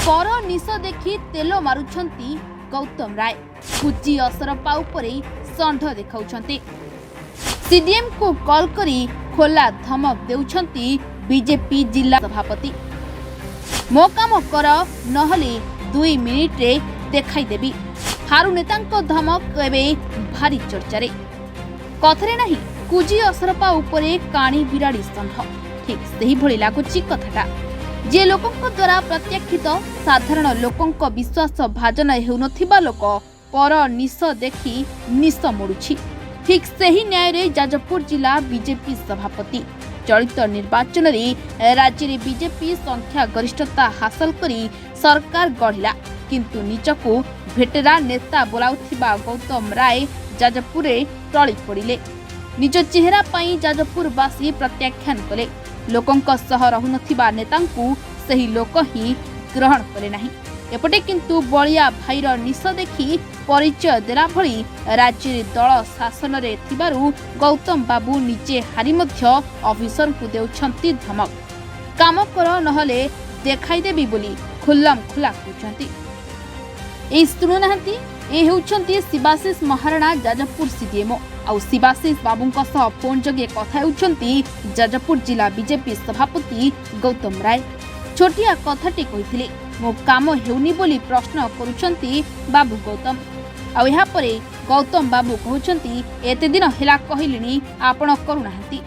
ପର ନିଶ ଦେଖି ତେଲ ମାରୁଛନ୍ତି ଗୌତମ ରାୟ। କୁଜି ଅସରପା ଉପରେ ଷଣ୍ଢ ଦେଖାଉଛନ୍ତି। ସିଡିଏମ୍କୁ କଲ୍ କରି ଖୋଲା ଧମକ ଦେଉଛନ୍ତି ବିଜେପି ଜିଲ୍ଲା ସଭାପତି। ମୋ କାମ କର, ନହେଲେ 2 ମିନିଟ୍ରେ ଦେଖାଇଦେବି। ହାରୁ ନେତାଙ୍କ ଧମକ ଏବେ ଭାରି ଚର୍ଚ୍ଚାରେ। କଥାରେ ନାହିଁ, କୁଜି ଅସରପା ଉପରେ କାଣି ବିରାଡ଼ି ଷଣ୍ଢ, ଠିକ୍ ସେହିଭଳି ଲାଗୁଛି କଥାଟା। ଯିଏ ଲୋକଙ୍କ ଦ୍ୱାରା ପ୍ରତ୍ୟାଖ୍ୟାତ, ସାଧାରଣ ଲୋକଙ୍କ ବିଶ୍ୱାସ ଭାଜନ ହେଉନଥିବା ଲୋକ ପର ନିଶ ଦେଖି ନିଶ ମୋଡୁଛି। ଠିକ୍ ସେହି ନ୍ୟାୟରେ ଯାଜପୁର ଜିଲ୍ଲା ବିଜେପି ସଭାପତି। ଚଳିତ ନିର୍ବାଚନରେ ରାଜ୍ୟରେ ବିଜେପି ସଂଖ୍ୟା ଗରିଷ୍ଠତା ହାସଲ କରି ସରକାର ଗଢ଼ିଲା, କିନ୍ତୁ ନିଜକୁ ଭେଟେରାନ ନେତା ବୋଲାଉଥିବା ଗୌତମ ରାୟ ଯାଜପୁରରେ ଟଳି ପଡ଼ିଲେ। ନିଜ ଚେହେରା ପାଇଁ ଯାଜପୁରବାସୀ ପ୍ରତ୍ୟାଖ୍ୟାନ କଲେ। ଲୋକଙ୍କ ସହ ରହୁନଥିବା ନେତାଙ୍କୁ ସେହି ଲୋକ ହିଁ ଗ୍ରହଣ କଲେ ନାହିଁ। ଏପଟେ କିନ୍ତୁ ବଳିଆ ଭାଇର ନିଶ ଦେଖି ପରିଚୟ ଦେଲା ଭଳି ରାଜ୍ୟରେ ଦଳ ଶାସନରେ ଥିବାରୁ ଗୌତମ ବାବୁ ନିଜେ ହାରି ମଧ୍ୟ ଅଫିସରଙ୍କୁ ଦେଉଛନ୍ତି ଧମକ। କାମ କର, ନହେଲେ ଦେଖାଇଦେବି ବୋଲି ଖୁଲ୍ଲମ ଖୁଲା କହୁଛନ୍ତି। ଏଇ ଶୁଣୁନାହାନ୍ତି, ଏ ହେଉଛନ୍ତି ଶିବାଶିଷ ମହାରଣା, ଯାଜପୁର ସିଡିଏମ୍ଓ। ଆଉ ଶିବାଶିଷ ବାବୁଙ୍କ ସହ ଫୋନ୍ ଯୋଗେ କଥା ହେଉଛନ୍ତି ଯାଜପୁର ଜିଲ୍ଲା ବିଜେପି ସଭାପତି ଗୌତମ ରାୟ। ଛୋଟିଆ କଥାଟି କହିଥିଲେ, ମୋ କାମ ହେଉନି ବୋଲି ପ୍ରଶ୍ନ କରୁଛନ୍ତି ବାବୁ ଗୌତମ। ଆଉ ଏହାପରେ ଗୌତମ ବାବୁ କହୁଛନ୍ତି, ଏତେ ଦିନ ହେଲା କହିଲିଣି, ଆପଣ କରୁନାହାନ୍ତି।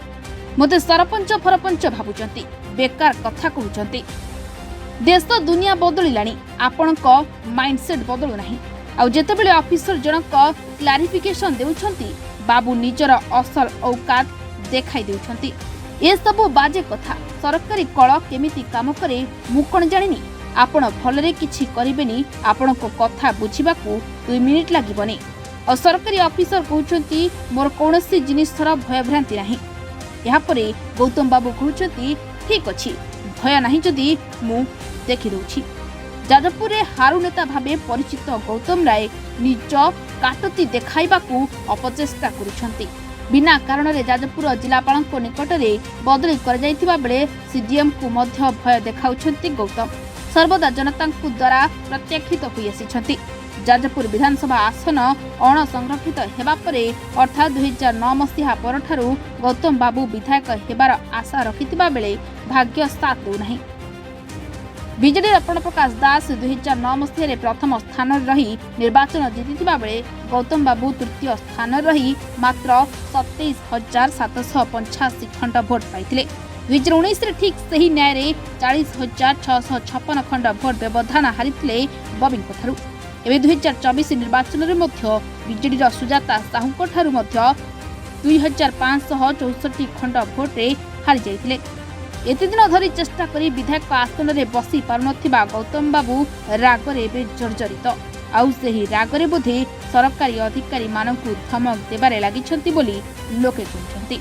ମୋତେ ସରପଞ୍ଚ ଫରପଞ୍ଚ ଭାବୁଛନ୍ତି, ବେକାର କଥା କହୁଛନ୍ତି। ଦେଶ ଦୁନିଆ ବଦଳିଲାଣି, ଆପଣଙ୍କ ମାଇଣ୍ଡସେଟ୍ ବଦଳୁନାହିଁ। ଆଉ ଯେତେବେଳେ ଅଫିସର ଜଣକ କ୍ଲାରିଫିକେସନ ଦେଉଛନ୍ତି, ବାବୁ ନିଜର ଅସଲ ଔକାତ ଦେଖାଇ ଦେଉଛନ୍ତି। ଏସବୁ ବାଜେ କଥା। ସରକାରୀ କଳ କେମିତି କାମ କରେ ମୁଁ କ'ଣ ଜାଣିନି? ଆପଣ ଭଲରେ କିଛି କରିବେନି। ଆପଣଙ୍କ କଥା ବୁଝିବାକୁ 2 ମିନିଟ୍ ଲାଗିବନି। ଆଉ ସରକାରୀ ଅଫିସର କହୁଛନ୍ତି, ମୋର କୌଣସି ଜିନିଷର ଭୟଭ୍ରାନ୍ତି ନାହିଁ। ଏହାପରେ ଗୌତମ ବାବୁ କହୁଛନ୍ତି, ଠିକ୍ ଅଛି, ଭୟ ନାହିଁ ଯଦି ମୁଁ ଦେଖିଦେଉଛି। ଯାଜପୁରରେ ହାରୁ ନେତା ଭାବେ ପରିଚିତ ଗୌତମ ରାୟ ନିଜ କାଟତି ଦେଖାଇବାକୁ ଅପଚେଷ୍ଟା କରୁଛନ୍ତି। ବିନା କାରଣରେ ଯାଜପୁର ଜିଲ୍ଲାପାଳଙ୍କ ନିକଟରେ ବଦଳି କରାଯାଇଥିବା ବେଳେ ସିଡିଏମ୍କୁ ମଧ୍ୟ ଭୟ ଦେଖାଉଛନ୍ତି ଗୌତମ। ସର୍ବଦା ଜନତାଙ୍କ ଦ୍ୱାରା ପ୍ରତ୍ୟାଖ୍ୟାତ ହୋଇଆସିଛନ୍ତି। ଯାଜପୁର ବିଧାନସଭା ଆସନ ଅଣସଂରକ୍ଷିତ ହେବା ପରେ, ଅର୍ଥାତ୍ 2009 ମସିହା ପରଠାରୁ ଗୌତମ ବାବୁ ବିଧାୟକ ହେବାର ଆଶା ରଖିଥିବା ବେଳେ ଭାଗ୍ୟ ସାଥ ଦେଉନାହିଁ। ବିଜେଡିର ପ୍ରଣବ ପ୍ରକାଶ ଦାସ 2009 ମସିହାରେ ପ୍ରଥମ ସ୍ଥାନରେ ରହି ନିର୍ବାଚନ ଜିତିଥିବା ବେଳେ ଗୌତମ ବାବୁ ତୃତୀୟ ସ୍ଥାନରେ ରହି ମାତ୍ର 27,785 ଖଣ୍ଡ ଭୋଟ ପାଇଥିଲେ। 2019ରେ ଠିକ୍ ସେହି ନ୍ୟାୟରେ 40,656 ଖଣ୍ଡ ଭୋଟ ବ୍ୟବଧାନ ହାରିଥିଲେ ବବିଙ୍କଠାରୁ। ଏବେ 2024 ନିର୍ବାଚନରେ ମଧ୍ୟ ବିଜେଡିର ସୁଜାତା ସାହୁଙ୍କଠାରୁ ମଧ୍ୟ 2564 ଖଣ୍ଡ ଭୋଟରେ ହାରିଯାଇଥିଲେ। ଏତେ ଦିନ ଧରି ଚେଷ୍ଟା କରି ବିଧାୟକ ଆସନରେ ବସି ପାରୁନଥିବା ଗୌତମ ବାବୁ ରାଗରେ ଏବେ ଜର୍ଜରିତ। ଆଉ ସେହି ରାଗରେ ବୋଧେ ସରକାରୀ ଅଧିକାରୀମାନଙ୍କୁ ଧମକ ଦେବାରେ ଲାଗିଛନ୍ତି ବୋଲି ଲୋକେ କହୁଛନ୍ତି।